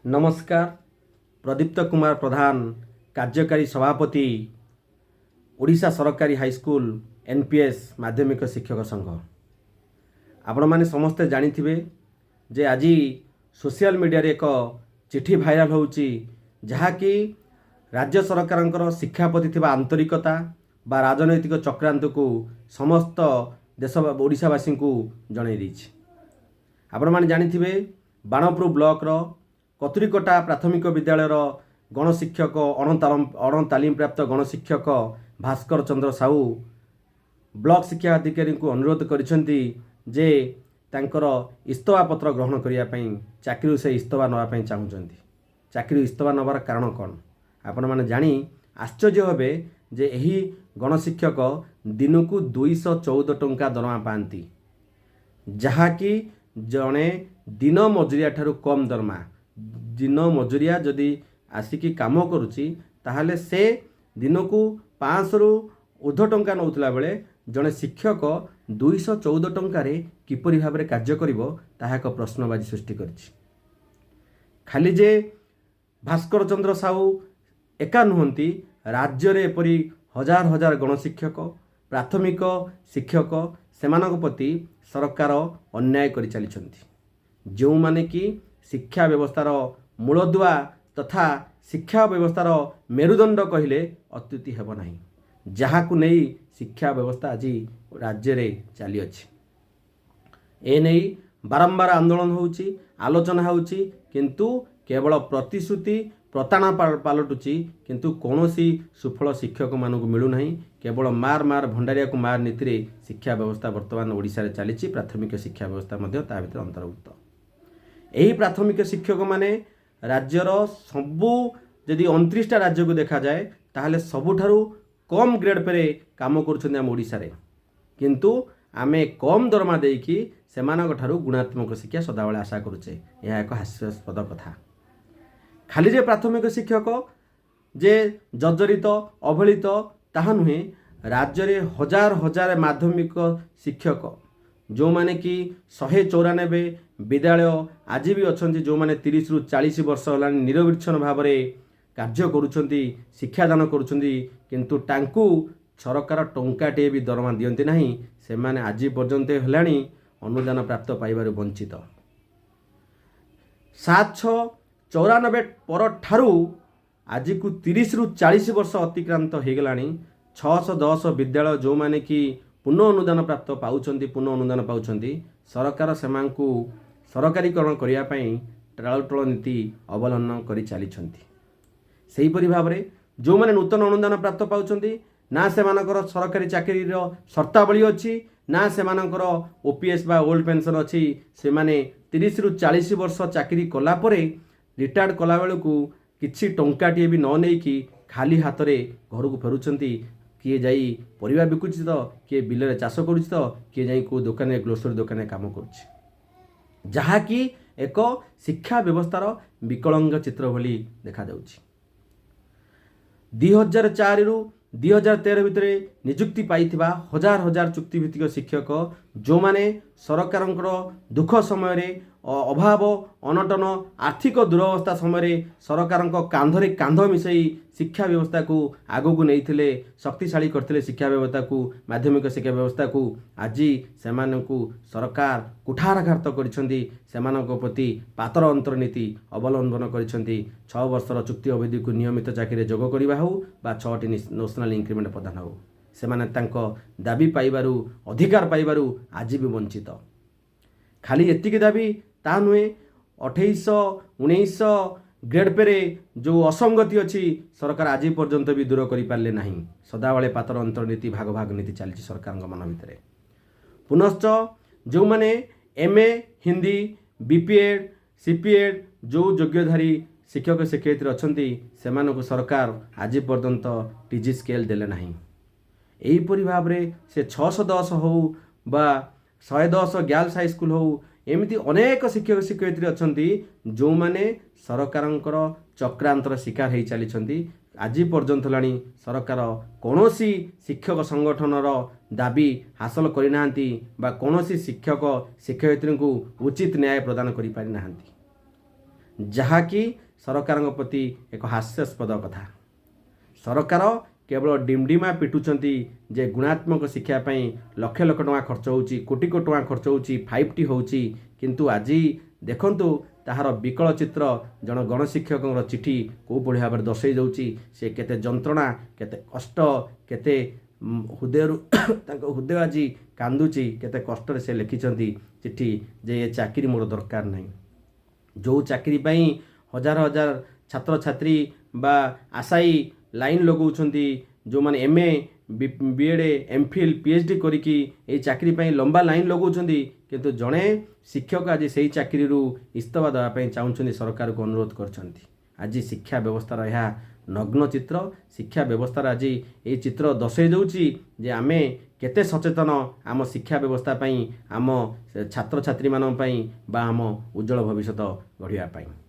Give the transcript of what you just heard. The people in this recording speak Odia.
ନମସ୍କାର। ପ୍ରଦୀପ୍ତ କୁମାର ପ୍ରଧାନ, କାର୍ଯ୍ୟକାରୀ ସଭାପତି, ଓଡ଼ିଶା ସରକାରୀ ହାଇସ୍କୁଲ ଏନ୍ପିଏସ୍ ମାଧ୍ୟମିକ ଶିକ୍ଷକ ସଂଘ। ଆପଣମାନେ ସମସ୍ତେ ଜାଣିଥିବେ ଯେ ଆଜି ସୋସିଆଲ ମିଡ଼ିଆରେ ଏକ ଚିଠି ଭାଇରାଲ ହେଉଛି, ଯାହାକି ରାଜ୍ୟ ସରକାରଙ୍କର ଶିକ୍ଷା ପ୍ରତି ଥିବା ଆନ୍ତରିକତା ବା ରାଜନୈତିକ ଚକ୍ରାନ୍ତକୁ ସମସ୍ତ ଦେଶ ଓଡ଼ିଶାବାସୀଙ୍କୁ ଜଣାଇ ଦେଇଛି। ଆପଣମାନେ ଜାଣିଥିବେ, ବାଣପୁର ବ୍ଲକର କତୁରୀକଟା ପ୍ରାଥମିକ ବିଦ୍ୟାଳୟର ଗଣଶିକ୍ଷକ, ଅଣତାଲିମପ୍ରାପ୍ତ ଗଣଶିକ୍ଷକ ଭାସ୍କର ଚନ୍ଦ୍ର ସାହୁ ବ୍ଲକ ଶିକ୍ଷା ଅଧିକାରୀଙ୍କୁ ଅନୁରୋଧ କରିଛନ୍ତି ଯେ ତାଙ୍କର ଇସ୍ତଫା ପତ୍ର ଗ୍ରହଣ କରିବା ପାଇଁ, ଚାକିରିରୁ ସେ ଇସ୍ତଫା ନେବା ପାଇଁ ଚାହୁଁଛନ୍ତି। ଚାକିରିରୁ ଇସ୍ତଫା ନେବାର କାରଣ କ'ଣ? ଆପଣମାନେ ଜାଣି ଆଶ୍ଚର୍ଯ୍ୟ ହେବେ ଯେ ଏହି ଗଣଶିକ୍ଷକ ଦିନକୁ 214 ଟଙ୍କା ଦରମା ପାଆନ୍ତି, ଯାହାକି ଜଣେ ଦିନ ମଜୁରିଆ ଠାରୁ କମ୍ ଦରମା। ଦିନ ମଜୁରିଆ ଯଦି ଆସିକି କାମ କରୁଛି, ତାହେଲେ ସେ ଦିନକୁ 500ରୁ ଉର୍ଦ୍ଧ୍ୱ ଟଙ୍କା ନେଉଥିଲା ବେଳେ ଜଣେ ଶିକ୍ଷକ 214 ଟଙ୍କାରେ କିପରି ଭାବରେ କାର୍ଯ୍ୟ କରିବ, ତାହା ଏକ ପ୍ରଶ୍ନବାଚୀ ସୃଷ୍ଟି କରିଛି। ଖାଲି ଯେ ଭାସ୍କର ଚନ୍ଦ୍ର ସାହୁ ଏକା ନୁହନ୍ତି, ରାଜ୍ୟରେ ଏପରି ହଜାର ହଜାର ଗଣଶିକ୍ଷକ, ପ୍ରାଥମିକ ଶିକ୍ଷକ, ସେମାନଙ୍କ ପ୍ରତି ସରକାର ଅନ୍ୟାୟ କରି ଚାଲିଛନ୍ତି, ଯେଉଁମାନେ କି ଶିକ୍ଷା ବ୍ୟବସ୍ଥାର ମୂଳଦୁଆ ତଥା ଶିକ୍ଷା ବ୍ୟବସ୍ଥାର ମେରୁଦଣ୍ଡ କହିଲେ ଅତ୍ୟୁକ୍ତି ହେବ ନାହିଁ, ଯାହାକୁ ନେଇ ଶିକ୍ଷା ବ୍ୟବସ୍ଥା ଆଜି ରାଜ୍ୟରେ ଚାଲିଅଛି। ଏନେଇ ବାରମ୍ବାର ଆନ୍ଦୋଳନ ହେଉଛି, ଆଲୋଚନା ହେଉଛି, କିନ୍ତୁ କେବଳ ପ୍ରତିଶ୍ରୁତି, ପ୍ରତାରଣା ପାଲଟୁଛି, କିନ୍ତୁ କୌଣସି ସୁଫଳ ଶିକ୍ଷକମାନଙ୍କୁ ମିଳୁନାହିଁ। କେବଳ ମାର ମାର ଭଣ୍ଡାରିଆକୁ ମାର ନୀତିରେ ଶିକ୍ଷା ବ୍ୟବସ୍ଥା ବର୍ତ୍ତମାନ ଓଡ଼ିଶାରେ ଚାଲିଛି। ପ୍ରାଥମିକ ଶିକ୍ଷା ବ୍ୟବସ୍ଥା ମଧ୍ୟ ତା ଭିତରେ ଅନ୍ତର୍ଭୁକ୍ତ। ଏହି ପ୍ରାଥମିକ ଶିକ୍ଷକମାନେ ରାଜ୍ୟର ସବୁ ଯଦି 29ଟା ରାଜ୍ୟକୁ ଦେଖାଯାଏ, ତାହେଲେ ସବୁଠାରୁ କମ୍ ଗ୍ରେଡ୍ ପେରେ କାମ କରୁଛନ୍ତି ଆମ ଓଡ଼ିଶାରେ। କିନ୍ତୁ ଆମେ କମ୍ ଦରମା ଦେଇକି ସେମାନଙ୍କ ଠାରୁ ଗୁଣାତ୍ମକ ଶିକ୍ଷା ସଦାବେଳେ ଆଶା କରୁଛେ, ଏହା ଏକ ହାସ୍ୟାସ୍ପଦ କଥା। ଖାଲି ଯେ ପ୍ରାଥମିକ ଶିକ୍ଷକ ଯେ ଜର୍ଜରିତ, ଅବହେଳିତ, ତାହା ନୁହେଁ। ରାଜ୍ୟରେ ହଜାର ହଜାର ମାଧ୍ୟମିକ ଶିକ୍ଷକ, ଯେଉଁମାନେ କି 194 ବିଦ୍ୟାଳୟ ଆଜି ବି ଅଛନ୍ତି, ଯେଉଁମାନେ 30ରୁ 40 ବର୍ଷ ହେଲାଣି ନିରବିଚ୍ଛନ୍ନ ଭାବରେ କାର୍ଯ୍ୟ କରୁଛନ୍ତି, ଶିକ୍ଷାଦାନ କରୁଛନ୍ତି, କିନ୍ତୁ ତାଙ୍କୁ ସରକାର ଟଙ୍କାଟିଏ ବି ଦରମା ଦିଅନ୍ତି ନାହିଁ। ସେମାନେ ଆଜି ପର୍ଯ୍ୟନ୍ତ ହେଲାଣି ଅନୁଦାନ ପ୍ରାପ୍ତ ପାଇବାରୁ ବଞ୍ଚିତ। 7/6/94 ପରଠାରୁ ଆଜିକୁ 30ରୁ 40 ବର୍ଷ ଅତିକ୍ରାନ୍ତ ହୋଇଗଲାଣି। 610 ବିଦ୍ୟାଳୟ, ଯେଉଁମାନେ କି ପୁନଃ ଅନୁଦାନ ପ୍ରାପ୍ତ ପାଉଛନ୍ତି, ପୁନଃ ଅନୁଦାନ ପାଉଛନ୍ତି, ସରକାର ସେମାନଙ୍କୁ ସରକାରୀକରଣ କରିବା ପାଇଁ ଟାଳଟୁଳ ନୀତି ଅବଲମ୍ବନ କରି ଚାଲିଛନ୍ତି। ସେହିପରି ଭାବରେ ଯେଉଁମାନେ ନୂତନ ଅନୁଦାନ ପ୍ରାପ୍ତ ପାଉଛନ୍ତି, ନା ସେମାନଙ୍କର ସରକାରୀ ଚାକିରିର ସର୍ତ୍ତାବଳୀ ଅଛି, ନା ସେମାନଙ୍କର ଓପିଏସ୍ ବା ଓଲ୍ଡ ପେନ୍ସନ୍ ଅଛି। ସେମାନେ 30ରୁ 40 ବର୍ଷ ଚାକିରି କଲା ପରେ ରିଟାୟାର୍ଡ଼ କଲାବେଳକୁ କିଛି ଟଙ୍କାଟିଏ ବି ନ ନେଇକି ଖାଲି ହାତରେ ଘରକୁ ଫେରୁଛନ୍ତି। କିଏ ଯାଇ ପରିବା ବିକୁଛି ତ କିଏ ବିଲରେ ଚାଷ କରୁଛି ତ କିଏ ଯାଇ କେଉଁ ଦୋକାନରେ, ଗ୍ରୋସରୀ ଦୋକାନରେ କାମ କରୁଛି, ଯାହାକି ଏକ ଶିକ୍ଷା ବ୍ୟବସ୍ଥାର ବିକଳାଙ୍ଗ ଚିତ୍ର ଭଳି ଦେଖାଯାଉଛି। 2004ରୁ 2013 ଭିତରେ ନିଯୁକ୍ତି ପାଇଥିବା ହଜାର ହଜାର ଚୁକ୍ତିଭିତ୍ତିକ ଶିକ୍ଷକ, ଯେଉଁମାନେ ସରକାରଙ୍କର ଦୁଃଖ ସମୟରେ, ଅଭାବ ଅନଟନ, ଆର୍ଥିକ ଦୁରବସ୍ଥା ସମୟରେ ସରକାରଙ୍କ କାନ୍ଧରେ କାନ୍ଧ ମିଶାଇ ଶିକ୍ଷା ବ୍ୟବସ୍ଥାକୁ ଆଗକୁ ନେଇଥିଲେ, ଶକ୍ତିଶାଳୀ କରିଥିଲେ ଶିକ୍ଷା ବ୍ୟବସ୍ଥାକୁ, ମାଧ୍ୟମିକ ଶିକ୍ଷା ବ୍ୟବସ୍ଥାକୁ, ଆଜି ସେମାନଙ୍କୁ ସରକାର କୁଠାରଘାତ କରିଛନ୍ତି। ସେମାନଙ୍କ ପ୍ରତି ପାତର ଅନ୍ତର ନୀତି ଅବଲମ୍ବନ କରିଛନ୍ତି। 6 ବର୍ଷର ଚୁକ୍ତି ଅବଧିକୁ ନିୟମିତ ଚାକିରିରେ ଯୋଗ କରିବା ହେଉ ବା ଛଅଟି ନୋସନାଲ ଇନକ୍ରିମେଣ୍ଟ ପ୍ରଦାନ ହେଉ, ସେମାନେ ତାଙ୍କ ଦାବି ପାଇବାରୁ, ଅଧିକାର ପାଇବାରୁ ଆଜି ବି ବଞ୍ଚିତ। ଖାଲି ଏତିକି ଦାବି ତାହା ନୁହେଁ, 28 19 ଗ୍ରେଡ୍ ପେରେ ଯେଉଁ ଅସଙ୍ଗତି ଅଛି, ସରକାର ଆଜି ପର୍ଯ୍ୟନ୍ତ ବି ଦୂର କରିପାରିଲେ ନାହିଁ। ସଦାବେଳେ ପାତର ଅନ୍ତର ନୀତି, ଭାଗ ଭାଗ ନୀତି ଚାଲିଛି ସରକାରଙ୍କ ମନ ଭିତରେ। ପୁନଶ୍ଚ ଯେଉଁମାନେ M A Hindi, B P Ed, C P Ed ଯେଉଁ ଯୋଗ୍ୟଧାରୀ ଶିକ୍ଷକ ଶିକ୍ଷୟିତ୍ରୀ ଅଛନ୍ତି, ସେମାନଙ୍କୁ ସରକାର ଆଜି ପର୍ଯ୍ୟନ୍ତ ଟି ଜି ସ୍କେଲ୍ ଦେଲେ ନାହିଁ। ଏହିପରି ଭାବରେ ସେ 610 ହେଉ ବା 110 ଗାର୍ଲସ ହାଇସ୍କୁଲ ହେଉ, ଏମିତି ଅନେକ ଶିକ୍ଷକ ଶିକ୍ଷୟିତ୍ରୀ ଅଛନ୍ତି, ଯେଉଁମାନେ ସରକାରଙ୍କର ଚକ୍ରାନ୍ତର ଶିକାର ହେଇ ଚାଲିଛନ୍ତି। ଆଜି ପର୍ଯ୍ୟନ୍ତ ହେଲାଣି ସରକାର କୌଣସି ଶିକ୍ଷକ ସଂଗଠନର ଦାବି ହାସଲ କରିନାହାନ୍ତି ବା କୌଣସି ଶିକ୍ଷକ ଶିକ୍ଷୟିତ୍ରୀଙ୍କୁ ଉଚିତ ନ୍ୟାୟ ପ୍ରଦାନ କରିପାରିନାହାନ୍ତି। ଯାହାକି ସରକାରଙ୍କ ପ୍ରତି ଏକ ହାସ୍ୟାସ୍ପଦ କଥା। ସରକାର କେବଳ ଡିମଡିମା ପିଟୁଛନ୍ତି ଯେ ଗୁଣାତ୍ମକ ଶିକ୍ଷା ପାଇଁ ଲକ୍ଷ ଲକ୍ଷ ଟଙ୍କା ଖର୍ଚ୍ଚ ହେଉଛି, କୋଟି କୋଟି ଟଙ୍କା ଖର୍ଚ୍ଚ ହେଉଛି, 5T ହେଉଛି। କିନ୍ତୁ ଆଜି ଦେଖନ୍ତୁ, ତାହାର ବିକଳ ଚିତ୍ର ଜଣେ ଗଣଶିକ୍ଷକଙ୍କର ଚିଠି କେଉଁଭଳି ଭାବରେ ଦର୍ଶାଇ ଦେଉଛି, ସେ କେତେ ଯନ୍ତ୍ରଣା, କେତେ କଷ୍ଟ, କେତେ ହୃଦୟରୁ ତାଙ୍କ ହୃଦୟ ଆଜି କାନ୍ଦୁଛି, କେତେ କଷ୍ଟରେ ସେ ଲେଖିଛନ୍ତି ଚିଠି ଯେ ଏ ଚାକିରି ମୋର ଦରକାର ନାହିଁ। ଯେଉଁ ଚାକିରି ପାଇଁ ହଜାର ହଜାର ଛାତ୍ରଛାତ୍ରୀ ବା ଆଶାୟୀ ଲାଇନ୍ ଲଗାଉଛନ୍ତି, ଯେଉଁମାନେ MA, B.Ed., M.Phil., PhD କରିକି ଏଇ ଚାକିରି ପାଇଁ ଲମ୍ବା ଲାଇନ୍ ଲଗାଉଛନ୍ତି, କିନ୍ତୁ ଜଣେ ଶିକ୍ଷକ ଆଜି ସେଇ ଚାକିରିରୁ ଇସ୍ତଫା ଦେବା ପାଇଁ ଚାହୁଁଛନ୍ତି, ସରକାରକୁ ଅନୁରୋଧ କରିଛନ୍ତି। ଆଜି ଶିକ୍ଷା ବ୍ୟବସ୍ଥାର ଏହା ନଗ୍ନ ଚିତ୍ର। ଶିକ୍ଷା ବ୍ୟବସ୍ଥାର ଆଜି ଏଇ ଚିତ୍ର ଦର୍ଶାଇ ଦେଉଛି ଯେ ଆମେ କେତେ ସଚେତନ ଆମ ଶିକ୍ଷା ବ୍ୟବସ୍ଥା ପାଇଁ, ଆମ ଛାତ୍ରଛାତ୍ରୀମାନଙ୍କ ପାଇଁ ବା ଆମ ଉଜ୍ଜଳ ଭବିଷ୍ୟତ ଗଢ଼ିବା ପାଇଁ।